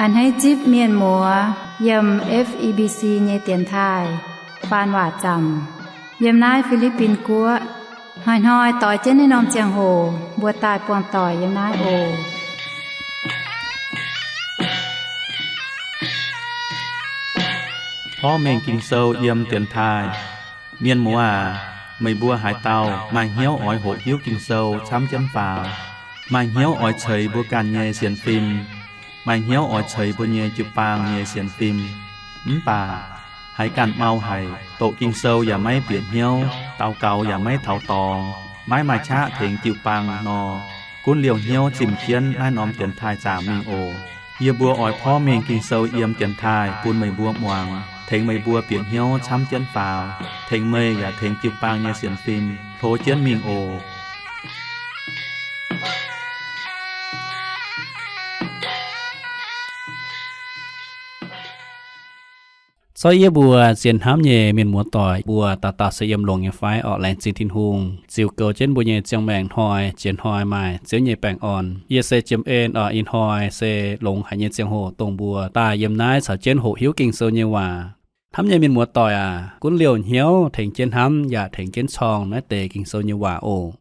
A'hneiv zipv mienh muoz yiem F E B C nyei dienx taaih faan waac zaamc yiem naaiv Fi^li^bin Guoqv. Hnoi-hnoi doix jienv naaiv norm ziangh hoc mbuo daaih buangh doic yiem naaiv oc. Porv mengh Ging-Sou yiem dienx taaih. Mienh muoz aac, meih mbuo haaix dauh maaih hnyouv oix hoqc hiuv Ging-Sou camv jienv faaux, maaih hnyouv oix ceix mbuo ganh nyei sienx fim, maaih hnyouv oix ceix mbuo nyei jiu-baang nyei sienx fim, mv baac haiz ganh mau haic, doqc Ging-Sou yaac maiv bieqc hnyouv, daux gaux yaac maiv taux dorngx, maiv maaih qaqv tengx jiu-baang nor, gunv liouh hnyouv zimh jienv naaiv norm dienx taaih zaamc mingh oc. Yie mbuo oix porv mengh Ging-Sou yiem dienx taaih bun meih mbuo muangx, tengx meih mbuo bieqc hnyouv camv jienv faaux, tengx meih yaac tengx jiu-baang nyei sienx fim hlo jienv mingh oc. Corc yie mbuo zien hnamv nyei mienh muoz doic, mbuo dauh dauh se yiem longx nyei fai? Orqc, laengz zingh Tin-Hungh ziux goux jienv mbuo nyei ziangh maengc hnoi, jiex hnoi maaih Ziouv nyei baengh orn. Yie se Jiem En. Orqc, ih hnoi se longx haic nyei ziangh hoc dongh mbuo daaih yiem naaiv caux jienv hoqc hiuv Ging-Sou nyei waac. Hnamv nyei mienh muoz doic aac, gunv liouh hnyouv tengx jienv hnamv yaac tengx jienv corng naaiv deix Ging-Sou nyei waac oc.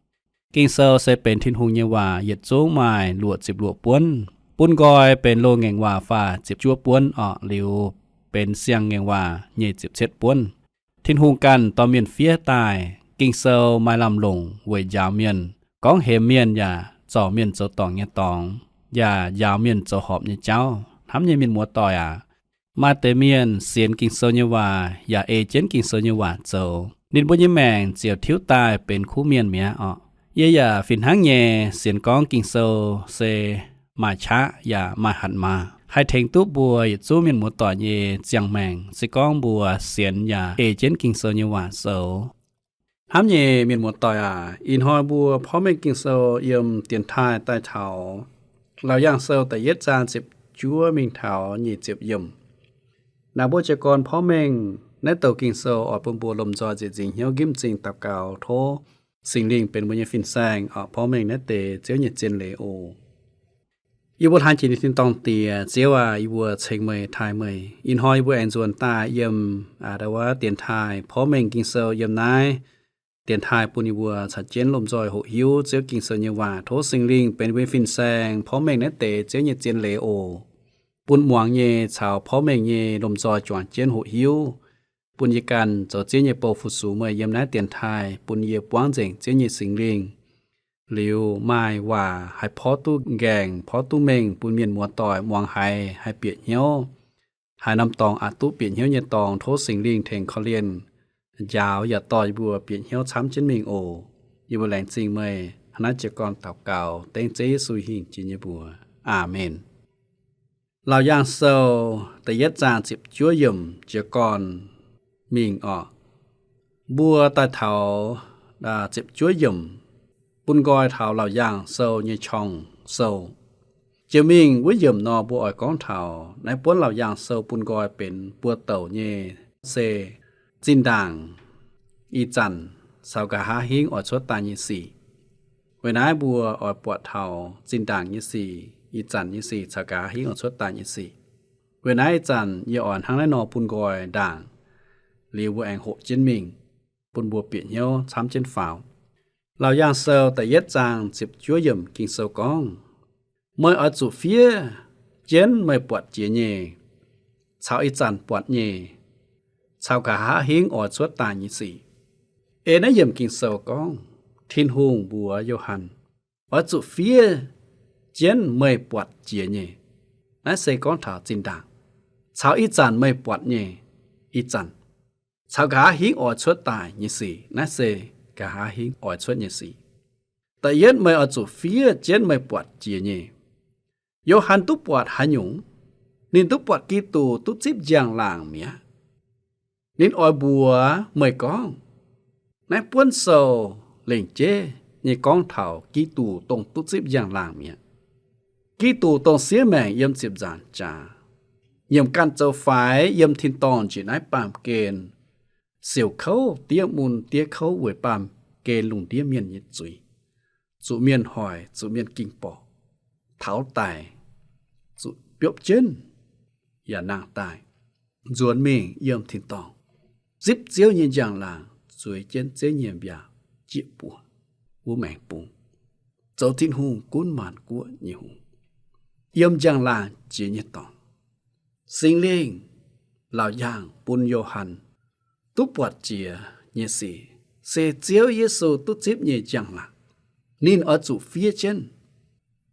Ging-Sou se benx Tin-Hungh nyei waac, yietc zungv maaih luoqc ziepc luoqc buonv. Bun nqoi benx loz ngaengc waac faah ziepc juov buonv orqc, liuz benx siang-ngaengc waac nyic ziepc cietv buonv. Tin-Hungh ganh dorh mienh fiev daaih. Ging-Sou maaih lamh longc weic njaaux mienh, gorngv hemx mienh yaac zorc mienh zoux dorngc nyei dorngx, yaac njaaux mienh zoux horpc nyei jauv. Hnamv nyei mienh muoz doic aac, maaih deix mienh sienx Ging-Sou nyei waac yaac ei jienv Ging-Sou nyei waac zoux, ninh mbuo nyei maengc ziouc tiuv daaih benx kuv mienh mi'aqv orqc. Yie yaac fih hnangv nyei sienx gorngv Ging-Sou se maaih qaqv yaac maaih hatc maaz, haih tengx duqv mbuo yietc zungv mienh muoz doic nyei ziangh maengc, se gorngv mbuo sienx yaac ei jienv Ging-Sou nyei waac zoux. Hnamv nyei mienh muoz doic aac, ih hnoi mbuo porv mengh Ging-Sou yiem dienx taaih daaih taux Laauc Yaangh Sou da'yietv zaang ziepc juov mingh taux nyic ziepc yiemc. Naaiv mbuo jiez gorn porv mengh naaiv douc Ging-Sou oix bun mbuo lomh nzoih nzieqc nzingc hnyouv nqimv m'zing daux gaux tov Singx Lingh benx mbuo nyei fin-saeng orqc, porv mengh naaiv deix Ziouv nyei zien leiz oc. Yie mbuo hlaang jiex nyei tin-dorngh Diex, Ziouv aac, yie mbuo ceng meih, taaih meih. Ih hnoi yie mbuo aengx nzuonx daaih yiem, aa, wuov dienx taaih porv mengh Ging-Sou yiem naaiv dienx taaih bun yie mbuo caux jienv lomh nzoih hoqc hiuv Ziouv Ging-Sou nyei waac. Tov Singx Lingh benx mbuo nyei fin-saeng porv mengh naaiv deix Ziouv nyei zien leiz oc. Bun muangx nyei caux porv mengh nyei lomh nzoih juangc jienv hoqc hiuv, bun yie ganh zoux Ziouv nyei bou fu-sux meih yiem naaiv dienx taaih, bun yie buangv nzengc Ziouv nyei Singx Lingh. Liuz maaih waac haih porv duqv nqaengc, porv duqv mengh bun mienh muoz-doic muangx haiz haih bieqc hnyouv, haiz norm dorngx aqc duqv bieqc hnyouv nyei dorngx. Tov Singx Lingh tengx korv-lienh njaaux yaac dorh yie mbuo bieqc hnyouv camv jienv mingh oc. Yie mbuo laengz zingh meih. Hnangv naaiv jiez gorn daux gaux dengv Ziouv Yesu hingh jiex nyei mbuox. Aamen. Laauc Yaangh Sou da'yietv zaang ziepc juov yiemc jiez gorn mingh orqc. Mbuo daaih taux ziepc juov yiemc, bun nqoi taux Laauc Yaangh Sou nyei qorng-sou. Jiex mingh wuov yiemc nor, mbuo oix gorngv taux naaiv buonv Laauc Yaangh Sou bun nqoi benx buo douc nyei se zinh ndaangc, ih zanc caux nqa'haav hingv oix cuotv daaih nyei sic. Weic naaiv mbuo oix buatc taux zinh ndaangc nyei sic, ih zanc nyei sic caux nqa'haav hingv oix cuotv daaih nyei sic. Weic naaiv ih zanc yie oix hnangv naaiv nor bun nqoi ndaangc, liuz mbuo aengx hoqc jienv mingh, bun mbuo bieqc hnyouv camv jienv faaux. Laauc Yaangh Sou da'yietv zaang ziepc juov yiemc Ging-Sou gorngv, meih oix zuqc fiev jienv meih buatc jiex nyei, caux ih zanc buatc nyei, caux nqa'haav hingv oix cuotv daaih nyei sic. Ei naaiv yiemc Ging-Sou gorngv, Tin-Hungh mbuox Yo^han, oix zuqc fiev jienv meih buatc jiex nyei. Naaiv se gorngv taux zinh ndaangc. Caux ih zanc meih buatc nyei, ih zanc. Caux nqa'haav hingv oix cuotv daaih nyei sic. Naaiv se nqa'haav hingv oix cuotv nyei sic. Da'yietv meih oix zuqc fiev jienv meih buatc jiex nyei. Yo^han duqv buatc haaix nyungc? Ninh duqv buatc Giduc duqv zipv njang-laangc mi'aqv. Ninh oix mbuox meih gorngv, naaiv buonv sou lengc jeiv nyei gorngv taux Giduc dongh duqv zipv njang-laangc mi'aqv. Giduc dongh siev maengc yiem ziepc nzaangc jaax, nyiemc ganh zoux faix yiem tin-dorngh njiec naaiv baamh gen, siouc kouv diev mun diev kouv weic baamh gen lungh ndiev mienh nyei zuiz, zuqc mienh hoic, zuqc mienh ging-borqc, taux daic, zuqc biopv jienv, yaac nangh daaih nzuonx mingh yiem tin-dorngh, zipv Ziouv nyei njang-laangc, zueiz jienv Ziouv nyei mbiaauc jieqv buoz wuov maengx bung, zoux Tin-Hungh gunv maanc guoqv nyei hungh, yiem njang-laangc jiex nyei dorngx. Singx Lingh laauc yaangh bun Yo^han duqv buatc jiex nyei sic se Ziouv Yesu duqv zipv nyei njang-laangc. Ninh oix zuqc fiev jienv,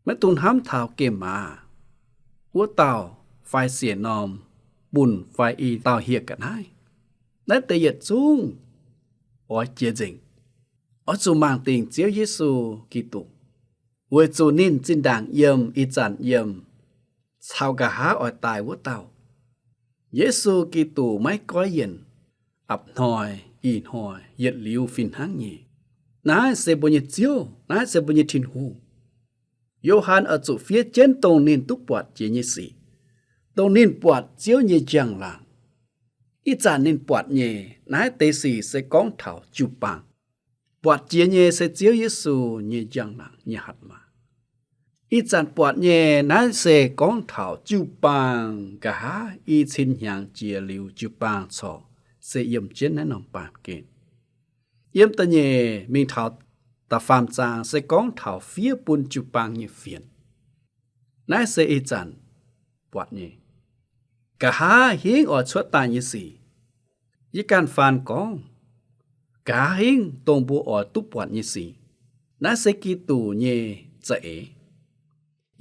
maiv dungx hnamv taux gemh maaz wuov dauh fai siec norm bunh fai i dauh hieh ga'naaiv. Naaiv deix yietc zungv oix jiex nzengc. Oix zuqc mangc dingc Ziouv Yesu Giduc, weic zuqc ninh zinh ndaangc yiem, ih zanc yiem, caux nqa'haav oix daaih wuov dauh. Yesu Giduc maiv goiv yienc, a'hnoi, ih hnoi, yietc liuz fih hnangv nyei. Naaiv se mbuo nyei Ziouv, naaiv se mbuo nyei Tin-Hungh. Yo^han oix zuqc fiev jienv dongh ninh duqv buatc jiex nyei sic, dongh ninh buatc Ziouv nyei njang-laangc. Ih zanc ninh buatc nyei naaiv deix sic se gorngv taux jiu-baang. Buatc jiex nyei se Ziouv Yesu nyei njang-laangc nyei hatc maaz. Ih zanc buatc nyei naaiv se gorngv taux jiu-baang nqa'haav i cin hnyangx jiex liuz jiu-baang corc se yiem jienv naaiv norm baamh gen. Yiem da'nyeic mingh taux da'faam zaang se gorngv taux fiev bun jiu-baang nyei fienx. Naaiv se ih zanc buatc nyei. Nqa'haav hingv oix cuotv daaih nyei sic. Yie ganh faan gorngv, nqa'haav hingv dongh mbuo oix duqv buatc nyei sic, naaiv se Giduc nyei za'eix.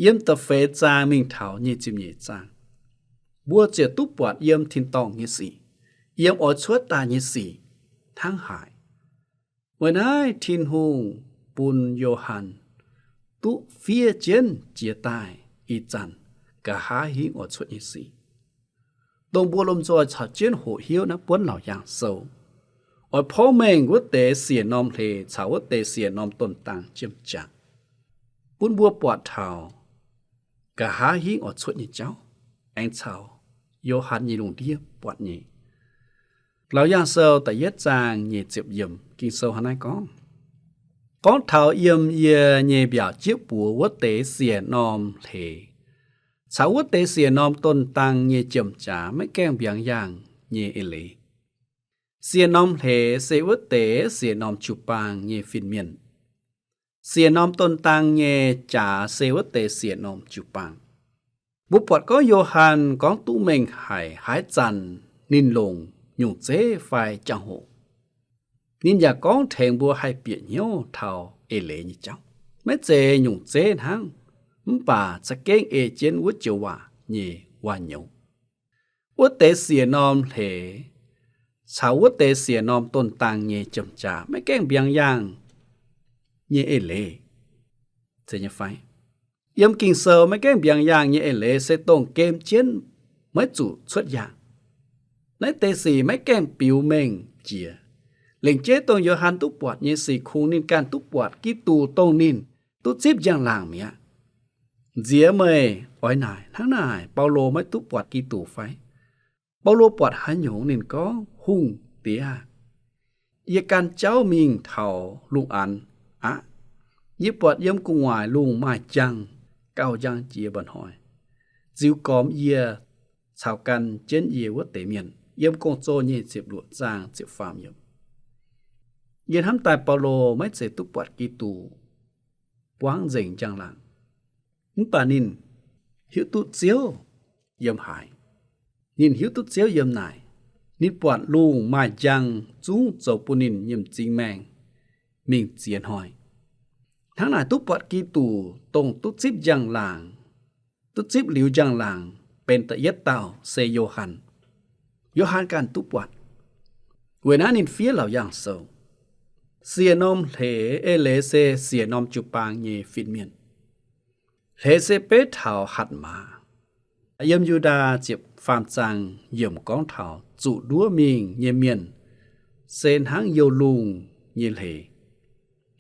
Yiem da'feix zaang mingh taux nyic ziepc nyeic zaang, mbuo ziouc duqv buatc yiem tin-dorngh nyei sic, yiem oix cuotv daaih nyei sic hnangv haaix. Weic naaiv Tin-Hungh bun Yo^han duqv fiev jienv jiex daaih ih zanc nqa'haav hingv oix cuotv nyei sic. Dongh mbuo lomh nzoih caux jienv hoqc hiuv naaiv buonv Laauc Yaangh Sou, oix porv mengh wuov deix siec norm hleix caux wuov deix siec norm don dangx jiem jaax, bun mbuo buatc taux nqa'haav hingv oix cuotv nyei jauv, aengx caux Yo^han nyei lungh ndiev buatc nyei. Laauc Yaangh Sou da'yietv zaang nyic ziepc yiemc Ging-Sou hnangv naaiv gorngv, gorngv taux yiem yie nyei mbiaauc jieqv buoz wuov deix siec norm hleix caux wuov deix siec norm don dangx nyei jiem jaax maiv gaengh mbiaangx yaangh nyei eix leiz. Siec norm hleix se wuov deix siec norm jiu-baang nyei fin-mienh. Siec norm don dangx nyei jaax se wuov deix siec norm jiu-baang. Mbuo buatc gorngv Yo^han gorngv duqv mengh haic haaix zanc ninh longc nyungc zeiv fai jangx-hoc. Ninh yaac gorngv tengx mbuo haih bieqc hnyouv taux eix leiz nyei jauv. Maiv zeiz nyungc zeiv hnangv, mv baac za'gengh ei jienv wuov joux waac nyei waac-nyouz. Wuov deix siec norm hleix caux wuov deix siec norm don dangx nyei jiem jaax maiv gaengh mbiaangx yaangh nyei eix leiz. Zeiz nyei fai? Yiem Ging-Sou maiv gaengh mbiaangx yaangh nyei eix leiz se dongh gem jienv maiv zuqc cuotv yaangh. Naaiv deix sic maiv gaengh biux mengh jiex. Lengc jeiv dongh Yo^han duqv buatc nyei sic kungx ninh ganh duqv buatc Giduc dongh ninh duqv zipv njang-laangc mi'aqv. Nziex meih oix naaic, hnangv naaic Baulo maiv duqv buatc Giduc fai? Baulo buatc haaix nyungc? Ninh gorngv, Hungh Diex aah! Yie gan jauv mingh taux lungh aanx aqv. Yie buatc yiem gu'nguaaic lungh maaih njang gauh njang jiex mba'hnoi ziux gormx yie caux gan jienv yie wuov deix mienh. Yiem Gong-Zoh nyic ziepc luoqc zaang ziepc faam yiemc. Yie hnamv daaih Baulo maiv zeiz duqv buatc Giduc buangv nzengc njang-laangc, mv baac ninh hiuv duqv Ziouv yiem haaix. Ninh hiuv duqv Ziouv yiem naaic. Ninh buatc lungh maaih njang zungv zoux bun ninh nyei m'zing maengh mingh ziex hnoi. Hnangv naaic duqv buatc Giduc dongh duqv zipv njang-laangc, duqv zipv liuz njang-laangc benx da'yietv dauh se Yo^han. Yo^han ganh duqv buatc. Weic naaiv ninh fiev Laauc Yaangh Sou. Siec norm hleix eix leiz se siec norm jiu-baang nyei fin-mienh. Hleix se beiv taux hatc maaz. Yiem Yu^ndaa ziepc faam zaang yiemc gorngv taux zuqc nduov mingh nyei mienh se hnangv youh lungh nyei hleix.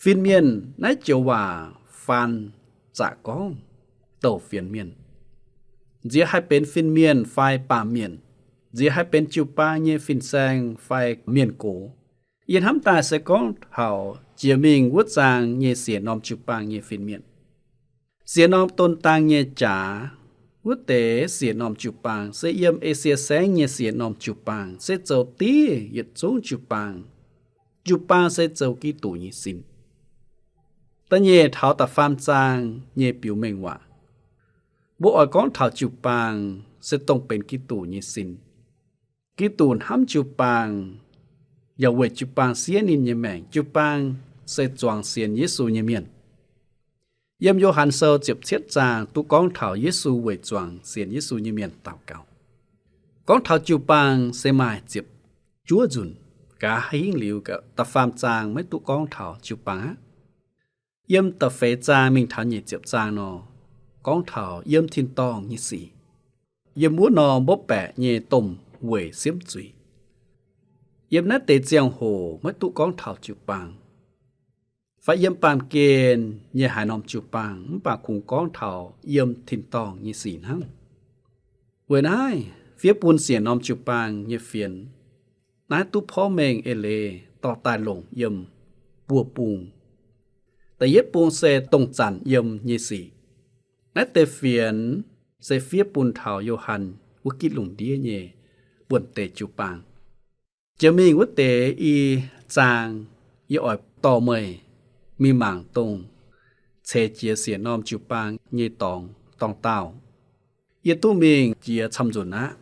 Fin-mienh naaiv joux waac faan zaqc gorngv douc fienx mienh. Nziex haih benx fin-mienh fai baamh mienh, nziex haih benx jiu-baang nyei fin-saeng fai mienh gox. Yie hnamv daaih se gorngv taux jiex mingh wuov zaang nyei siec norm jiu-baang nyei fin-mienh. Siec norm don dangx nyei jaax Wuov deix siec norm jiu-baang se yiem Esie Saengv nyei siec norm jiu-baang, se zoux div yietc zungv jiu-baang. Jiu-baang se zoux Giduc nyei sin. Da'nyeic taux da'faam zaang nyei biux mengh waac, mbuo oix gorngv taux jiu-baang se dongh benx Giduc nyei sin. Giduc hnamv jiu-baang, yaac weic jiu-baang siev ninh nyei maengc. Jiu-baang se zuangx sienx Yesu nyei mienh. Yiem Yo^han Sou ziepc cietv zaang duqv gorngv taux Yesu weic zuangx sienx Yesu nyei mienh daux gaux. Gorngv taux jiu-baang se maaih ziepc juov nzunc, gaax hingv liuz da'faam zaang maiv duqv gorngv taux jiu-baang aqv. Yiem da'feix zaang mingh taux nyic ziepc zaang nor, gorngv taux yiem tin-dorngh nyei sic. Yiem wuov nor mbopv baeqc nyei domh weic siemv zuiz. Yiem naaiv deix ziangh hoc maiv duqv gorngv taux jiu-baang, fai yiem baamh gen nyei haaix norm jiu-baang, mv baac kungx gorngv taux yiem tin-dorngh nyei sic hnangv. Weic naaiv fiev bun siec norm jiu-baang nyei fienx, naaiv duqv porv mengh eix leiz dorh daaih longc yiem buo bung. Da'yietv bung se dongh zanc yiem nyei sic. Naaiv deix fienx se fiev bun taux Yo^han wuov gitv lungh ndiev nyei buonv-deic jiu-baang. Jiex mingh wuov deix i zaang, yie oix dorh meih mingh mangc dongh ceix jiez siec norm jiu-baang nyei dorngx dorngh daauh. Yie duqv mingh jiex camv nzunc aqv.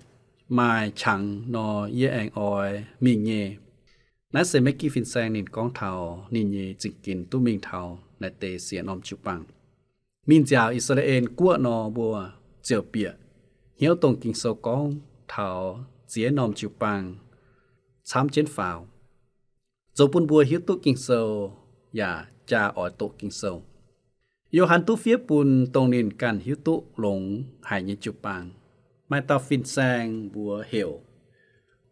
Maaih qangx nor yie aengx oix mingh nyei. Naaiv se maiv ginv fin-saeng ninh gorngv taux ninh nyei zingh ginx duqv mingh taux naaiv deix siec norm jiu-baang. Mingh nziaauc I^saa^laa^en Guoqv nor, mbuo ziouc bieqc hnyouv dongh Ging-Sou gorngv taux ziex norm jiu-baang camv jienv faaux, zoux bun mbuo hiuv duqv Ging-Sou yaac jaa oix doqc Ging-Sou. Yo^han duqv fiev bun dongh ninh ganh hiuv duqv longx haic nyei jiu-baang. Maaih dauh fin-saeng mbuox heuc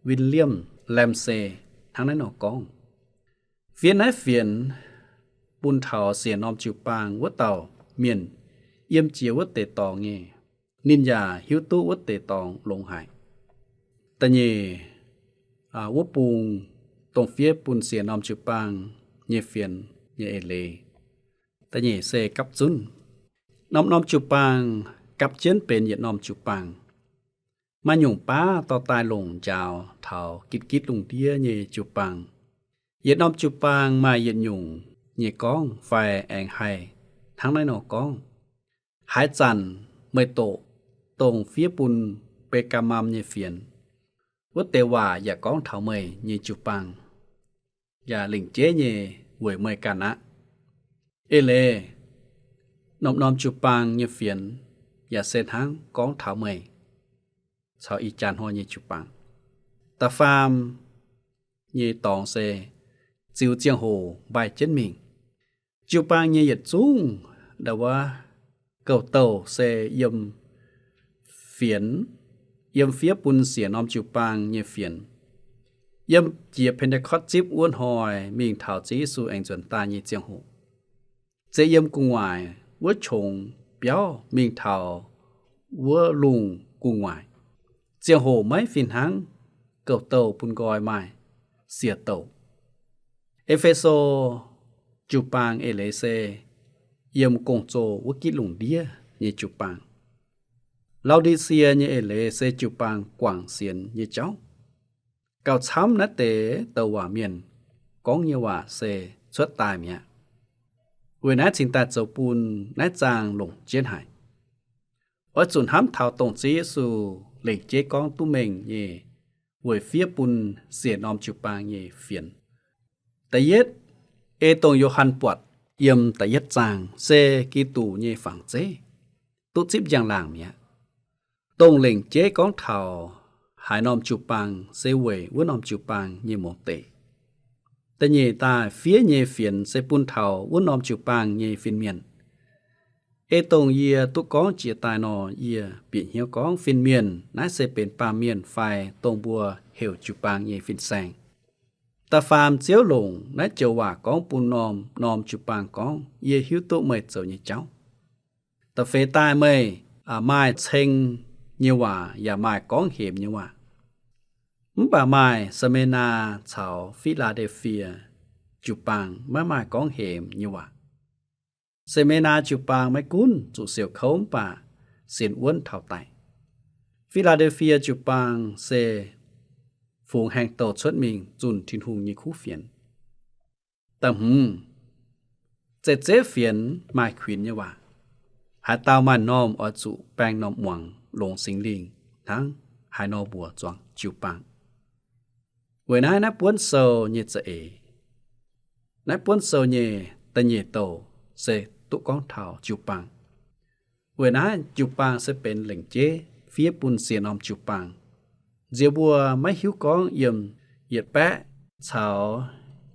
William Ramsay hnangv naaiv nor gorngv, fiev naaiv fienx bun taux siec norm jiu-baang wuov dauh mienh yiem jiex wuov deix dorngx nyei. Ninh yaac hiuv duqv wuov deix dorngx longx haic. Da'nyeic, wuov bung dongh fiev bun siec norm jiu-baang nyei fienx nyei eix leiz. Da'nyeic se gapv zunv. Norm-norm jiu-baang gapv jienv benx yietc norm jiu-baang. Maaih nyungc baav dorh daaih longc njaaux taux gitv-gitv lungh ndiev nyei jiu-baang. Yietc norm jiu-baang maaih yietc nyungc nyei gorngv fai aengx haih hnangv naaiv nor gorngv, haaix zanc meih doqc dongh fiev bun Be^gaa^mam nyei fienx, wuov deix waac yaac gorngv taux meih nyei jiu-baang, yaac lengc jeiv nyei weic meih ganh aqv. Eix leiz, norm-norm jiu-baang nyei fienx yaac se hnangv gorngv taux meih caux ih jaax hnoi nyei jiu-baang. Da'faam nyei dorngx se ziux ziangh hoc mbaih jienv mingh. Jiu-baang nyei yietc zungv ndau wuov gouv-douh se yiem fienx, yiem fiev bun siec norm jiu-baang nyei fienx. Yiem jiex Pen^te^kortv Zipv wuov hnoi mingh taux Ziouv Yesu aengx nzuonx daaih nyei ziangh hoc, se yiem gu'nguaaic wuov qongx biauv mingh taux wuov lungh gu'nguaaic. Ziangh hoc maiv fih hnangv, gouv-douh bun nqoi maaih siec douc. E^fe^so jiu-baang eix leiz se yiem gong-zoh wuov gitv lungh ndiev nyei jiu-baang. Lau^ndi^sie nyei eix leiz se jiu-baang guangc sienx nyei jauv. Gauh camv naaiv deix douc waac mienh gorngv nyei waac se cuotv daaih mi'aqv. Weic naaiv cingx daaih zoux bun naaiv zaang longc jienv haic. Oix zuqc hnamv taux dongh Ziouv Yesu lengc jeiv gorngv duqv mengh nyei weic fiev bun siec norm jiu-baang nyei fienx. Da'yietv, ei dongh Yo^han buatc yiem da'yietv zaang se Giduc nyei fangx zeiv, duqv zipv njang-laangc mi'aqv. Dongh lengc jeiv gorngv taux haaix norm jiu-baang se weic wuov norm jiu-baang nyei mouz deic. Da'nyeic daaih fiev nyei fienx se bun taux wuov norm jiu-baang nyei fin-mienh. Ei dongh yie duqv gorngv jiex daaih nor, yie bieqc hnyouv gorngv fin-mienh naaiv se benx baamh mienh fai dongh mbuo heuc jiu-baang nyei fin-saeng. Da'faam Ziouv longc naaiv joux waac gorngv bun norm-norm jiu-baang gorngv, yie hiuv duqv meih zoux nyei jauv. Da'feix daaih meih maaih ceng nyei waac yaac maaih gorngv hemx nyei waac. Mv baac maaih Same^naa caux Fi^laa^de^fie jiu-baang maiv maaih gorngv hemx nyei waac. Same^naa jiu-baang maiv gunv zuqc siouc kouv, mv baac sienx wuonv taux daic. Fi^laa^nde^fie jiu-baang se fungx haengh douh cuotv mingh zunh Tin-Hungh nyei kuv fienx. Da'hmz, zeiv-zeiv fienx maaih kuinx nyei waac. Haaix dauh maaih m'normh oix zuqc baeng m'normh muangx longx Singx Lingh hnangv haaix nor mbuox zuangx jiu-baang. Weic naaiv, naaiv buonv sou nyei za'eix, naaiv buonv sou nyei da'nyeic douc se duqv gorngv taux jiu-baang. Weic naaiv jiu-baang se benx lengc jeiv fiev bun siec norm jiu-baang. Nziex mbuo maiv hiuv gorngv yiem yietc baeqv caux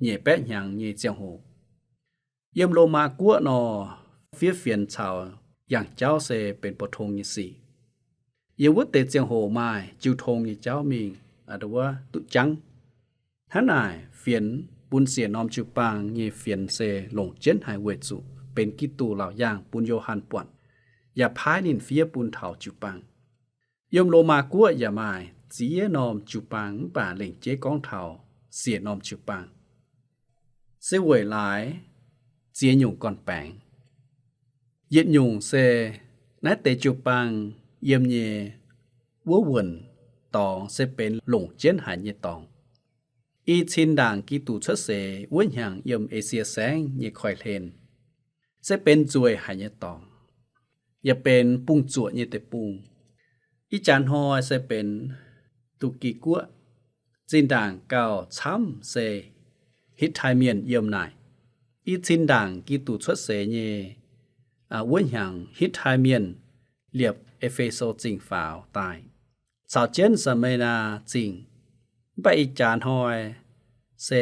nyeic baeqv hnyangx nyei ziangh hoc, yiem Lomaa Guoqv nor, fiev fienx caux yangh jauv se benx pou-tong nyei sic. Yiem wuov deix ziangh hoc maaih jiu-tong nyei jauv mingh wuov duqv jangv. Hnangv naaic, fienx bun siec norm jiu-baang nyei fienx se longc jienv haic weic zuqc benx Giduc laauc yaangh bun Yo^han buatc, yaac paaiv ninh fiev bun taux jiu-baang. Yiem Lomaa Guoqv yaac maaih ziex norm jiu-baang mv baac lengc jeiv gorngv taux siec norm jiu-baang. Se weic laaix ziex nyungc gorn-baengx. Yietc nyungc se naaiv deix jiu-baang yiem nyei wuov wuonc dorngx se benx longc jienv haic nyei dorngx. I cin ndaangc Giduc cuotv seix wuov hnyangx yiem Esie Saengv nyei koiv-hlen, se benx nzueic haic nyei dorngx, yaac benx bungx-zuoqc nyei deic-bung. Ih jaax hnoi se benx Duqv^gi Guoqv. Zinh ndaangc gauh camv se Hitv^tai Mienh yiem naaic. I cin ndaangc Giduc cuotv seix nyei wuov hnyangx, Hitv^tai Mienh liepc E^fe^so Zingh faaux daaih, caux jienv Saa^me^naa Zingh. Mv baac ih jaax hnoi se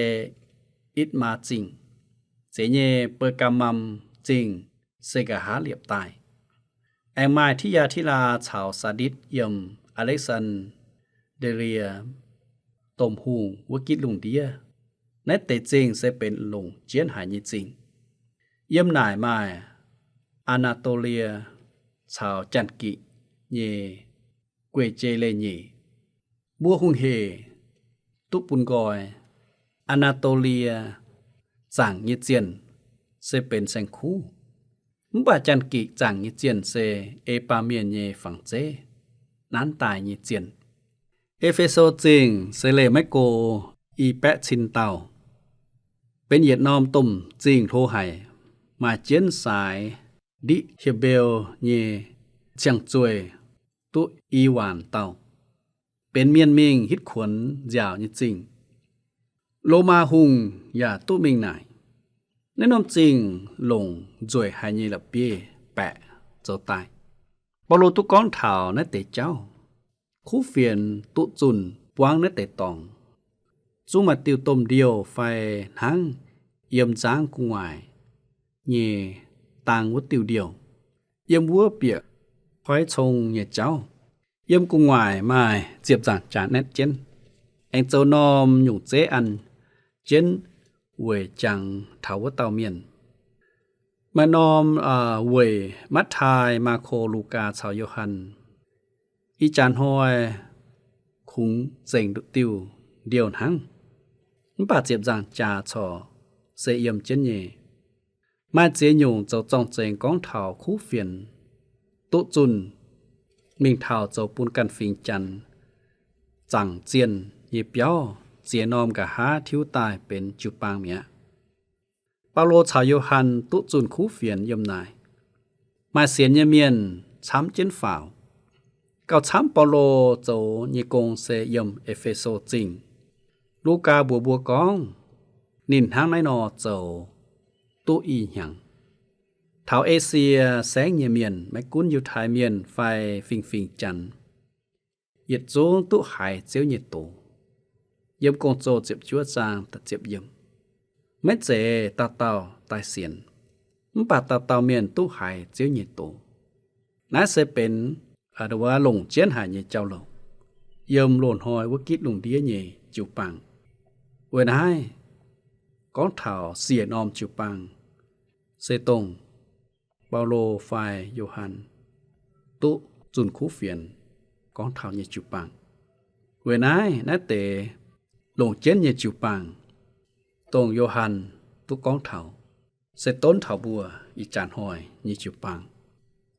Itc^maa Zingh, zeiz nyei Beu^gaa^mam Zingh se nqa'haav liepc daaih. Aengx maaih Tiqv^yaa Tiqv^laa caux Saa^nditv yiem Aa^lekv^saan^nde^lie domh hungh wuov gitv lungh ndiev. Naaiv deix zingh se benx longc jienv haic nyei zingh. Yiem naaic maaih Aa^naa^to^lie caux Janx-Gikc nyei guei-jei leiz-nyeic. Mbuo hungh hec duqv bun nqoi. Aa^naa^to^lie zaangc nyei zienh se benx saeng-kuv, mv baac Janx-Gikc zaangc nyei zienh se ei baamh mienh nyei fangx zeiv, nanv daaih nyei zienh. E^fe^so Zingh se leih maiv go i baeqv cin dauh, benx yietc norm domh zingh hlo haic, maaih jienv saaix ndiqv Hipv^mbeu nyei ciangv zueih duqv i waanc dauh, benx mienh mingh hitv kuonx nziaauc nyei zingh. Lomaa hungh yaac duqv mingh naaic. Naaiv norm zingh longc nzueic haic nyei la'bieiv-baeqc zoux daaih. Baulo duqv gorngv taux naaiv deix jauv. Kuv fienx duqv zunh buangv naaiv deix dorngx. Zungv maaih diuh domh ndiouh fai hnangv yiem nzangv gu'nguaaic nyei dang wuov diuh ndiouh, yiem wuov bieqc koiv cong nyei jauv. Yiem gu'nguaaic maaih ziepc nzaangc jaax naetv jienv, aengx zoux norm nyungc zeiv an jienv weic jangx taux wuov dauh mienh. Maaih norm weic Matv^tai, Maako, Lugaa caux Yo^han. Ih jaax hnoi kungx zengc diuh ndiouh hnangv, mv baac ziepc nzaangc jaax corc se yiem jienv nyei. Maaih ziex nyungc zoux zorng-zengx gorngv taux kuv fienx duqv zunh mingh taux zoux bun ganh fingx Janx zaangc zienh nyei biauv ziex norm nqa'haav tiuv daaih benx jiu-baang mi'aqv. Baulo caux Yo^han duqv zunh kuv fienx yiem naaic. Maaih sienx nyei mienh camv jienv faaux. Gauh camv Baulo zoux nyei gong se yiem E^fe^so Zingh. Lugaa mbuox mbuo gorngv ninh hnangv naaiv nor zoux duqv i hnyangx. Taux Esie Saengv nyei mienh, maiv gunv Yiutai Mienh fai fingx-fingx Janx, yietc zungv duqv haiz Ziouv nyei doz. Yiem Gong-Zoh ziepc juov zaang da'ziepc yiemc. Maiv zeiz dauh dauh daaih sienx, mv baac dauh dauh mienh duqv haiz Ziouv nyei doz. Naaiv se benx longc jienv haic nyei jauv-louc yiem loz-hnoi wuov gitv lungh ndiev nyei jiu-baang. Weic naaiv gorngv taux siec norm jiu-baang se dongh Baulo fai Yo^han duqv zunh kuv fienx gorngv taux nyei jiu-baang. Weic naaiv, naaiv deix longc jienv nyei jiu-baang, dongh Yo^han duqv gorngv taux, se donv taux mbuo ih jaax hnoi nyei jiu-baang,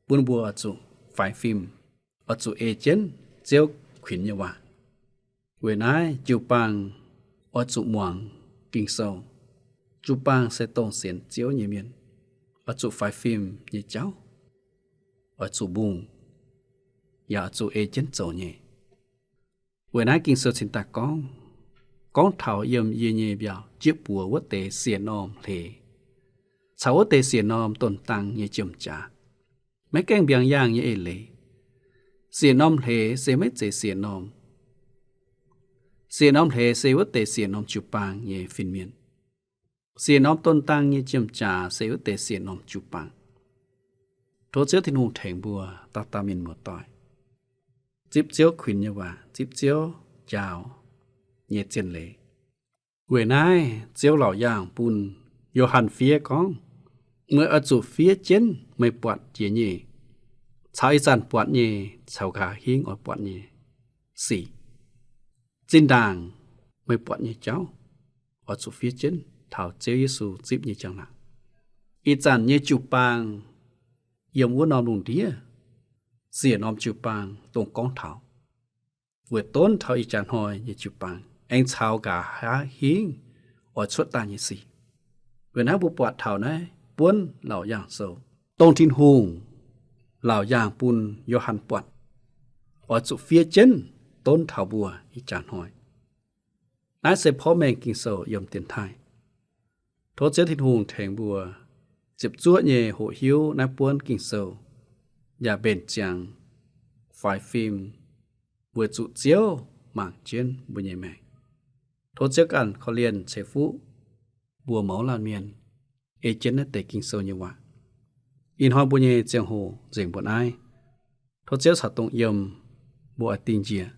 bun mbuo zuqc faix fim, oix zuqc ei jienv Ziouv kuinx nyei waac. Weic naaiv jiu-baang oix zuqc muangx Ging-Sou. Jiu-baang se dongh sienx Ziouv nyei mienh, oix zuqc faix fim nyei jauv, oix zuqc mbungh, yaac oix zuqc ei jienv zoux nyei. Weic naaiv Ging-Sou cingx daaih gorngv, gorngv taux yiem yie nyei mbiaauc jieqv buoz wuov deix siec normh hleix caux wuov deix siec normh donh dangh nyei jiem-jaax. Maiv gaengh mbiaangx yaangh nyei eix leiz. Siec normh hleix se maiv zeiz siec normh. Siec normh hleix se wuov deix siec normh jiu-baang nyei fin-mienh. Siec normh donh dangh nyei jiem-jaax se wuov deix siec normh jiu-baang. Tov Ziouv Tin-Hungh tengx mbuo dauh dauh mienh muoz-doic zipv Ziouv kuinx nyei waac, zipv Ziouv njaaux nyei zien leiz. Weic naaiv Ziouv laauc yaangh bun Yo^han fiev gorngv, meih oix zuqc fiev jienv meih buatc jiex nyei, caux ih zanc buatc nyei, caux nqa'haav hingv oix buatc nyei sic. Zinh ndaangc meih buatc nyei jauv oix zuqc fiev jienv taux Ziouv Yesu zipv nyei njang-laangc. Ih zanc nyei jiu-baang yiem wuov norm lungh ndiev, siec norm jiu-baang dongh gorngv taux weic donv taux ih jaax hnoi nyei jiu-baang aengx caux nqa'haav hingv oix cuotv daaih nyei sic. Weic naaiv mbuo buatc taux naaiv buonv laauc yaangh sou, dongh Tin-Hungh laauc yaangh bun Yo^han buatc, oix zuqc fiev jienv donv taux mbuo ih jaax hnoi. Naaiv se porv mengh Ging-Sou yiem dienx taaih. Tov Ziouv Tin-Hungh tengx mbuo ziepc zuoqv nyei hoqc hiuv naaiv buonv Ging-Sou, yaac mbenc ziangx faix fim weic zuqc Ziouv mangc jienv mbuo nyei maengc. Tov Ziouv ganh korv-lienh ceix fuqv mbuo mouz laanh mienh ei jienv naaiv deix Ging-Sou nyei waac. Ih hnoi mbuo nyei ziangh hoc nzengc mbuo naaiv. Tov Ziouv caux dongh yiem mbuo oix dingh njiec.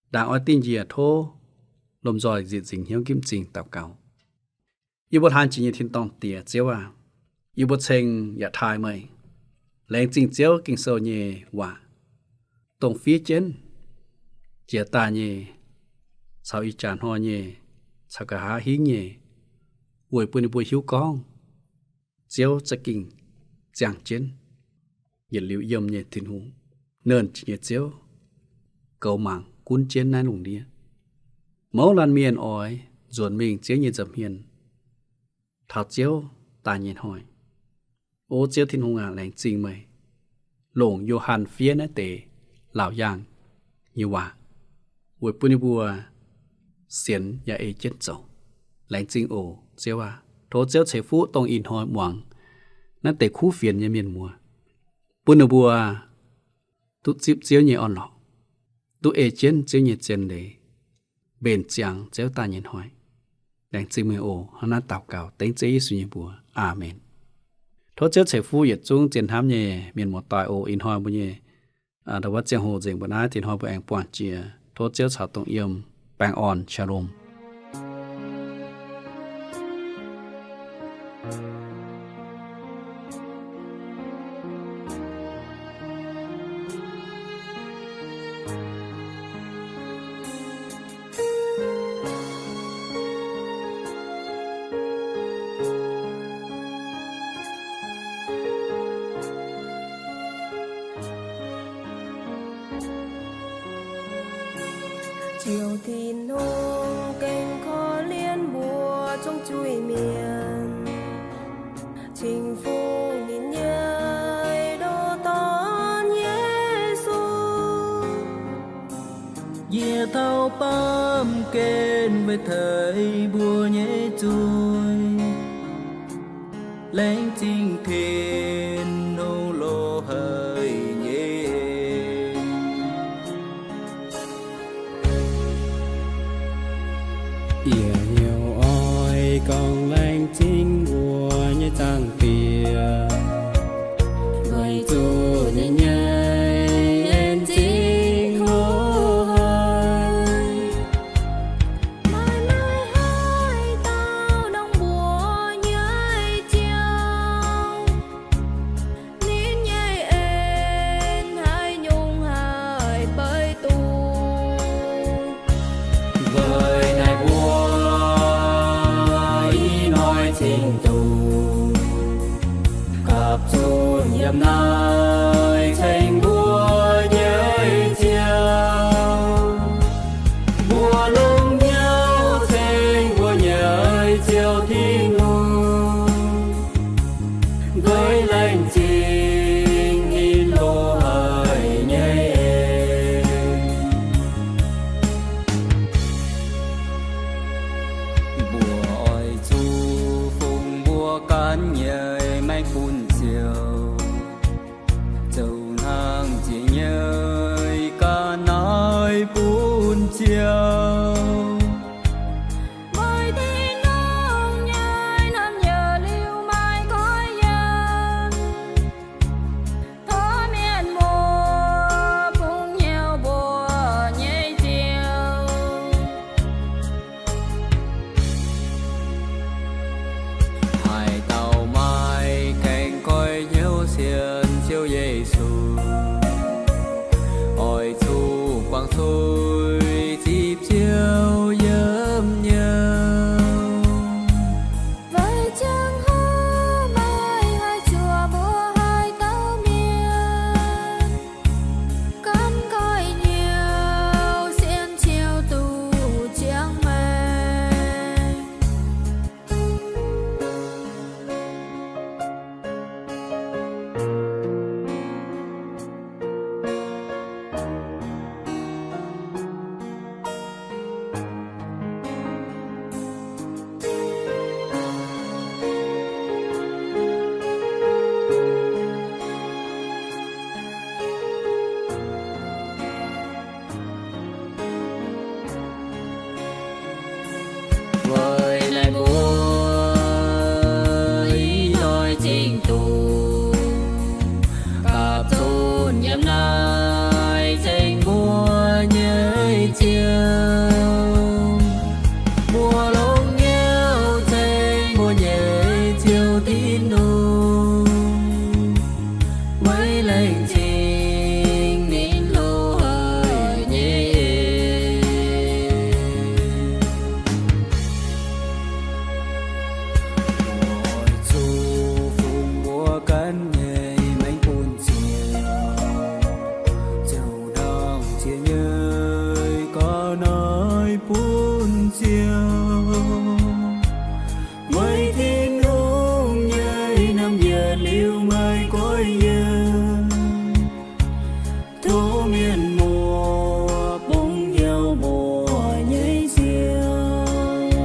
Ndaangc oix dingh njiec tov lomh nzoih nzieqc nzingc hnyouv nqipv m'zing daux gaux. Yie mbuo hlaang jiex nyei tin-dorngh Diex, Ziouv aac, yie mbuo ceng yaac taaih meih. Laengz zingh Ziouv Ging-Sou nyei waac, dongh fiev jienv jiex daaih nyei, caux ih jaax hnoi nyei, caux nqa'haav hingv nyei, weic bun ninh mbuo hiuv gorngv Ziouv za'gengh ziangh jienv, yietc liuz yiem nyei Tin-Hungh, nernh jiex nyei Ziouv, goux mangc gunv jienv naaiv lungh ndiev. Mouz laanh mienh oix nzuonx mingh Ziouv nyei nza'hmien, taux Ziouv daaih nyei hnoi. O Ziouv Tin-Hungh aac, laengz zingh meih longc Yo^han fiev naaiv deix laauc yaangh nyei waac, weic bun ninh mbuo sienx yaac ei jienv zoux. Laengz zingh oc, Ziouv aac. Tov Ziouv ceix fuqv dongh ih hnoi muangx naaiv deix kuv fienx nyei mienh muoz, bun ninh mbuo duqv zipv Ziouv nyei orn-lorqc, duqv ei jienv Ziouv nyei zien leiz, mbenc ziangx Ziouv daaih nyei hnoi. Laengz zingh meih oc. Hnangv naaiv daux gaux dengv Ziouv Yesu nyei mbuox. Aamen. Tov Ziouv ceix fuqv yietc zungv zien hnamv nyei mienh muoz-doic oc. Ih hnoi mbuo nyei, aa, ndau wuov ziangh hoc nzengc mbuo naaiv. Dinh hnoi mbuo aengx buangh jiex. Tov Ziouv caux dongh yiem, baengh orn, Shalom. Ziouv Tin-Hungh gengh korv-lienh mbuo zungv zuiz-mienh, cing-fuqv ninh nyei ndoh dorn Yesu. Yie taux baamh gen weic teix mbuo nyei zuiz. Laengz zingh Tin-Hungh loz-haic nyei. Yie hnyouv oix gorngv laengz zingh mbuo nyei Zaangc Diex, weic zuqc ninh nyei en zingh loz-haic. Maaih maaih haaix dauh nongx mbuox nyei Ziouv, ninh nyei en haaix nyungc haih beiv duqv? Weic naaiv mbuo ih hnoi cingx zuqc gapv zunc yiem naaiv ceng mbuo Ganh nyei maengx bun ziouc, ziouc hnangv jiex nyei ga'naaiv bun ziouc. Meih Tin-Hungh nyei naamh nyouz liuz maaih goiv yiem, tov mienh muoz bungx hnyouv mbuo nyei Ziouv. Haaix dauh maaih gaengh goiv hnyouv sienx Ziouv Yesu, oix zuqc guangc zuiz zipv Ziouv yiem hnyouv. Weic ziangh hoc meih haih zuoqc mbuo haaix dauh mienh gaanv goiv hnyouv sienx Ziouv duqv ziangh maengc. Weic naaiv mbuo ih hnoi zingh dungz gapv zunv yiem naaiv nzengc mbuo nyei Ziouv. Mbuo longc hnyouv ceng mbuo nyei Ziouv Tin-Hungh, weic laengz zingh ninh loz-haic nyei eix. Oix zuqc fungx mbuo ganh nyei maengx bun Ziouv, ziouc hnangv jiex nyei ga'naaiv bun Ziouv. Meih Tin-Hungh nyei naamh nyouz liuz maaih goiv yiem, tov mienh muoz bungx hnyouv mbuo nyei Ziouv.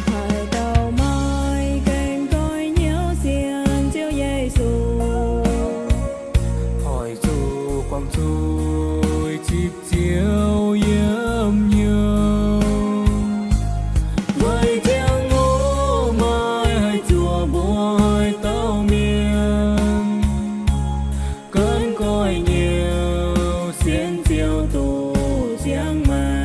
Haaix dauh maaih gaengh goiv hnyouv sienx Ziouv Yesu, oix zuqc guangc zuiz zipv Ziouv yiem hnyouv. Weic ziangh hoc meih haih zuoqc mbuo haaix dauh mienh gaanv goiv hnyouv sienx Ziouv duqv ziangh maengc.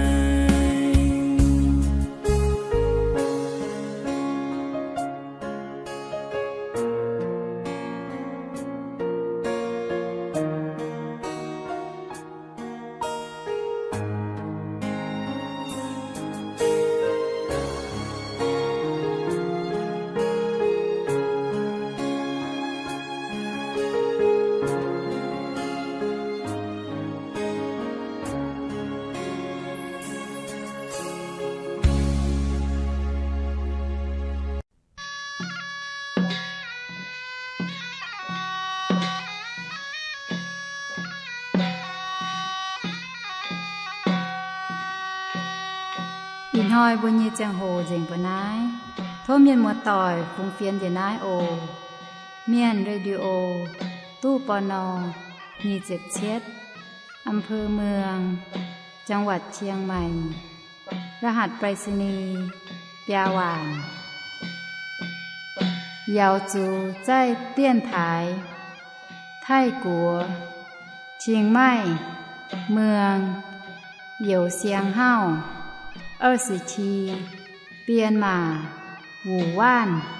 Ih hnoi mbuo nyei ziangh hoc nzengc mbuo naaiv. Tov mienh muoz-doic fungx fienx njiec naaiv oc. Mienh Radio, ตู้ ปณ. nyic ziepc cietv, อำเภอเมือง จังหวัดเชียงใหม่ รหัสไปรษณีย์ biaa waanc. Yaux zuqc zaih 电台 Taiv-Guoqv, Chiang Mai, เมือง Youz Siang Hauv, 二十七, Bienh Maac, Wuonh Waanv.